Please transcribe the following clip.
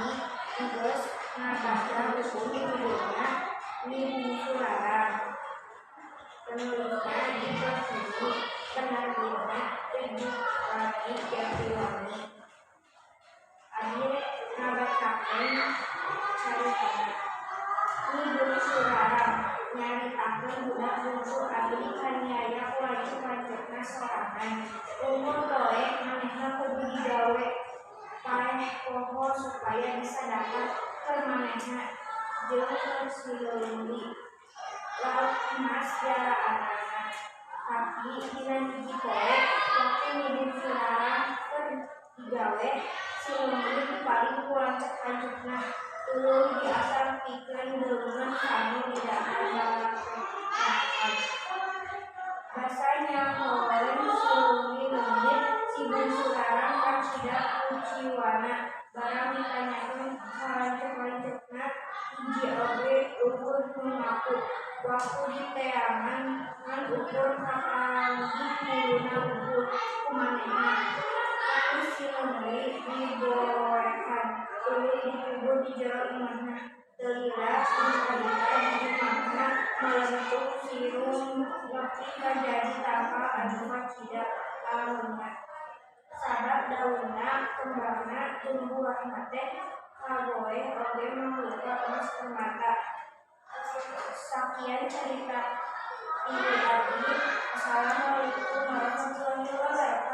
Abi geus ngabasra buku judulna Nyi Bungsu Larang. Penulisna Dwi Pratiwi, penerbitna Terbit Jatiwangi. Abi rek ngabacakeun caritana. Nyi Bungsu Larang nyaritakeun budak bungsu abi dikaniaya ku lanceuk-lanceukna sorangan. Umur poe manehna kudu digawe paeh poho supaya bisa dahar keur manehna jeung keur si Leungwi. Lauk emas jaraanana. Tapi dina hiji poe waktu Nyi Bungsu Larang keur digawe, si Leungwi dipaling ku lanceuk-lanceukna tuluy diasar pikeun deungeun sangu didahar balaketan. Basa nyahoeun si Leungwi leungit, si Bungsu Larang kacida kuciwana. Barang ditanyakeun ka lanceuk-lanceukna, hiji oge euweuh nu ngaku. Waktu diteangan ngan ukur kapanggih muluna wungkul ku manehna. Ku si Leungwi diboehan tuluy dikubur di jero imahna. Teu lila harita di imahna melentung sirum nepi ka jadi tangkal anu kacida alunna. Sabab daunna, kembangna jeung buahna teh kagoeh oge mangrupa emas permata. Sakian carita ti abdi. Assalamualaikum warahmatullahi wabarakatuh.